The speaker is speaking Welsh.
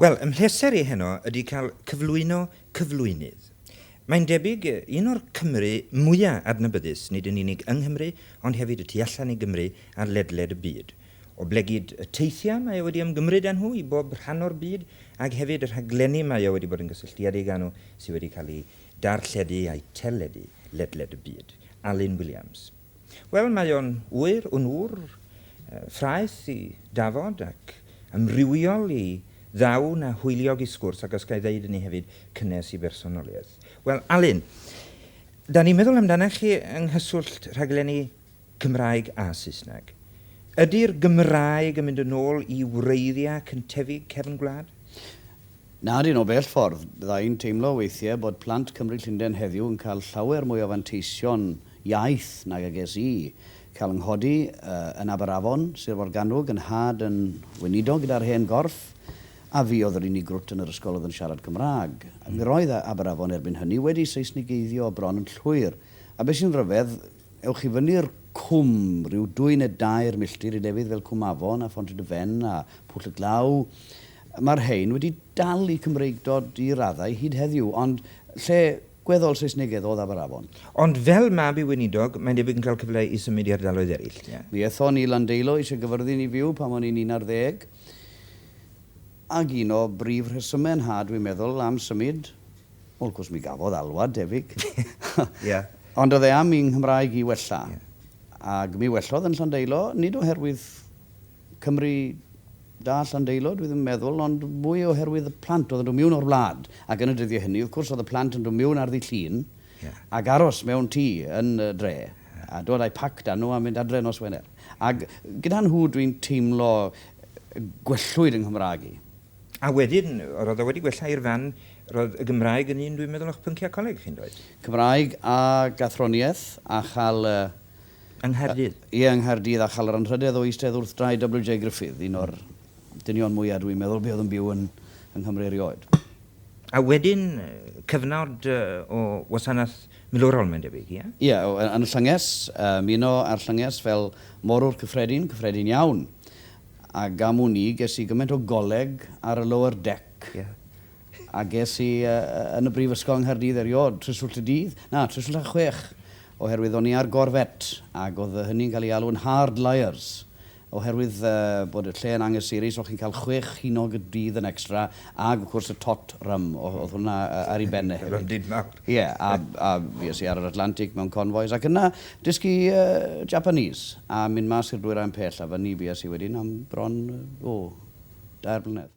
Wel, ym mhleser i heno ydy cael cyflwyno cyflwynydd. Mae'n debyg un o'r Cymry mwya' adnabyddus, nid yn unig yng Nghymru, ond hefyd y tu allan i Gymru a ledled y byd. Oblegid y teithiau mae o wedi ymgymryd â nhw i bob rhan o'r byd, ag hefyd y rhaglenni mae o wedi bod yn gysylltiedig â nhw sydd wedi cael eu darlledu a'u teledu ledled y byd. Alun Williams. Wel, mae o'n ŵyr, yn ŵr ffraeth i dafod ac amrywiol i ddawn a hwyliog i sgwrs ac os ga i ddeud hynny hefyd, cynnes i bersonoliaeth. Wel, Alun, da ni'n meddwl amdanach chi yng nghyswllt rhaglenni Cymraeg a Saesneg. Ydy'r Gymraeg yn mynd yn ôl i wreiddiau cyntefig cefn gwlad? Na dyn, o bell ffordd. Bydda i'n teimlo weithiau bod plant Cymry Llundain heddiw yn cael llawer mwy o fanteision iaith nag a ges i. Cael 'y nghodi yn Aberafon, Sir Forgannwg, 'y nhad yn weinidog gyda'r hen gorff, a fi oedd yr unig grwt yn yr ysgol oedd yn siarad Cymraeg. Mi roedd Aberafon erbyn hynny wedi Seisnigeiddio bron yn llwyr. A be sy'n rhyfedd, ewch i fyny'r cwm rhyw dwy neu dair milltir i lefydd fel Cwm Afon a Phont-y-dy-fen a Pwll y Glaw, Mae'r rhain wedi dal eu Cymreigdod i raddau hyd heddiw, ond lle gweddol Seisnegaidd oedd Aberafon. Ond fel mab i weinidog, mae'n debyg yn cael cyfle i symud i ardaloedd eraill, ie? Mi aethon i Landeilo i Sir Gyfyrddin i fyw pan o'n i'n 11, ac un o brif rhesymau 'nhad, dwi'n meddwl, am symud, wel, wrth gwrs mi gafodd alwad, debyg. Ie. Ond oedd e am i 'Nghymraeg i wella. Ie. Ac mi wellodd yn Llandeilo, nid oherwydd Cymru da Llandeilo, dwi ddim yn meddwl, ond mwy oherwydd y plant oedd yn dod miwn o'r wlad. Ac yn y dyddiau hynny, wrth gwrs, oedd y plant yn dod miwn ar ddydd Llun ac aros mewn tŷ yn y dre, a dod â'u pac 'da nhw a mynd adre nos Wener. Ac gyda nhw dwi'n teimlo gwellwyd yng Nghymraeg i. A wedyn, roedd o wedi gwella i'r fan, roedd y Gymraeg yn un, dwi'n meddwl, o'ch pynciau coleg chi'n doedd? Cymraeg ac athroniaeth, a chael Yng Nghaerdydd? Ie, yng Nghaerdydd, a chael yr anrhydedd o eistedd wrth draed WJ Gruffydd, un o'r dynion mwya' dwi'n meddwl buodd yn byw yn yng Nghymru erioed. A wedyn cyfnod o wasanaeth milwrol, mae'n debyg, ie? Ie, yn y llynges, ymuno â'r llynges fel morwr cyffredin, cyffredin iawn. Ac am wn i, ges i gymaint o goleg ar y lower deck. Ie. A ges i yn y brifysgol yng Nghaerdydd eriod, Tryswllt y Dydd, na, Tryswllt a Chwech, oherwydd o'n i ar Corvette, ac oedd hynny'n cael ei alw'n hard liars, oherwydd bod y lle yn anghysurus, o'ch chi'n cael chwech hinog y dydd yn extra, ag wrth gwrs y tot rum, oedd hwnna ar ei ben e hefyd. Rum dyn mawr. Ie, a, a fues i ar yr Atlantic mewn convoys, ac yna dysgu Japanese, a mynd mas i'r dwyrain pell, a fyny fues i wedyn am bron, o, dair blynedd.